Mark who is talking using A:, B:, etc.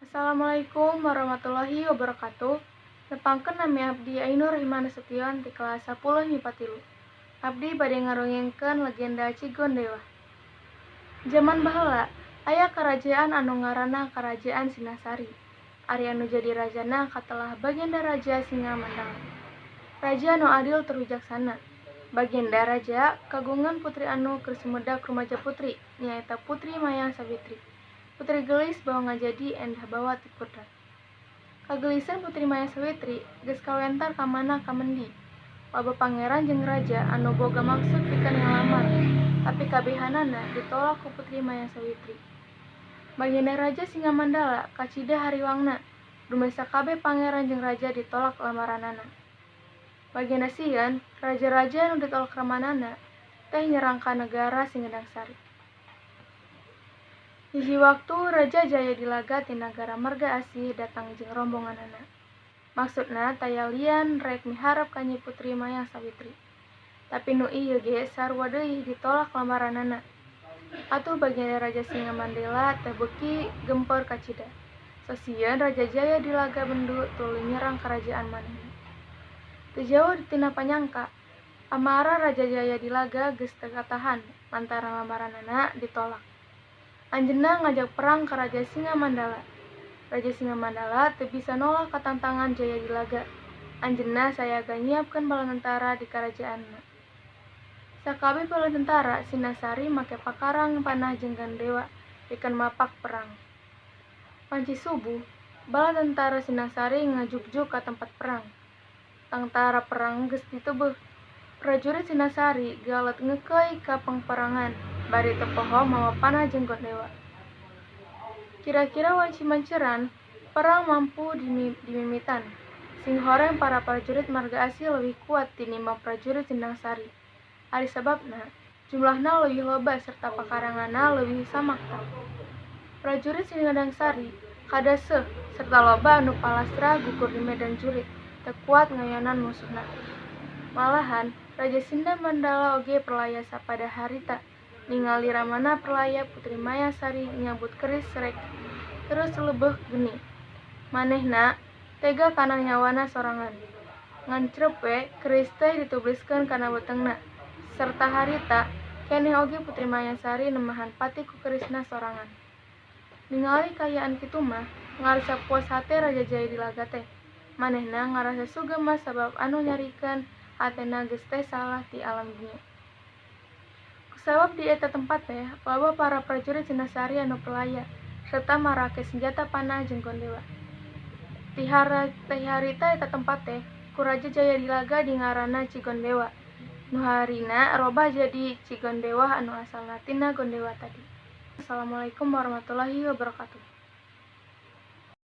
A: Assalamualaikum warahmatullahi wabarakatuh. Nepangkeun nami abdi Ainur Rahimah Nasution ti kelas 10 MIPA 3. Abdi bade ngarongengkeun legenda Cigondewa. Jaman baheula aya karajaan anu ngaranna Karajaan Sinasari. Ari anu jadi rajana katelah Bagenda Raja Singamandala. Raja anu adil tur wijaksana. Bagenda Raja kagungan putri anu keur sumedhak rumaja putri, nyaeta Putri Mayang Sawitri. Putri geulis bawa ngajadi endah bawa ti kudrat. Kageulisan Putri Mayang Sawitri geus kawentar ka mana ka mendi. Loba pangeran jeung raja anu boga maksud pikeun ngalamar, tapi kabehanana ditolak ku Putri Mayang Sawitri. Bagenda Raja Singamandala kacida hariwangna, dumeh sakabeh pangeran jeung raja ditolak lamaranana. Bagenda sieun, raja-raja anu ditolak lamaranana teh nyerang ka negara Singedangsari. Hiji waktu Raja Jayadilaga ti nagara Marga Asih datang jeung rombonganana. Maksudna taya lian rek miharep ka Nyi Putri Mayang Sawitri. Tapi nu ieu ge sarua deui ditolak lamaranana. Atuh Bagenda Raja Singamandala teh beuki gempeur kacida. Sok sieun Raja Jayadilaga bendu tuluy nyerang karajaan manehna. Teu jauh tina panyangka, amarah Raja Jayadilaga geus teu katahan lantaran lamaranana ditolak. Anjeunna ngajak perang ka Raja Singamandala. Raja Singamandala teu bisa nolak katantangan Jayadilaga. Anjeunna sayaga nyiapkeun bala tentara di karajaanna. Sakabeh bala tentara Sinasari make pakarang panah jeung gandewa pikeun mapak perang. Wanci subuh, bala tentara Sinasari ngajugjug ka tempat perang. Tangtara perang geus ditebeuh. Prajurit Sinasari galet ngeukeui ka pangperangan, bari teu poho mawa panah jeung gondewa. Kira-kira wanci manceran, perang mampu dimimitan. Singhoreng para prajurit Marga Asih leuwih kuat tinimbang prajurit Sindangsari. Ari sababna, jumlahna leuwih loba serta pakaranganna leuwih samakta. Prajurit Sindangsari kadaseuh serta loba anu palastra gugur di medan jurit, teu kuat ngayonan musuhna. Malahan, Raja Sindamandala oge perlaya sapada harita. Ningali ramana perlaya Putri Mayang Sari nyabut keris rek terus leubeuh geni. Manehna tega kana nyawana sorangan. Ngan creup we keris teh ditubliskeun kana beuteungna. Serta harita keneh oge Putri Mayang Sari nemahan pati ku kerisna sorangan. Ningali kaayaan kitu mah ngarasa puas hate Raja Jayadilaga teh. Manehna ngarasa sugema sabab anu nyerikeun hatena geus teh salah ti alam dunya. Kusabab di eta tempat teh loba para prajurit Sinasari anu perlaya serta marake senjata panah jeung gondewa. Ti harita eta tempat teh ku Raja Jayadilaga dingaranna Cigondewa. Nu harina robah jadi Cigondewah anu asalna tina gondewa tadi. Assalamualaikum warahmatullahi wabarakatuh.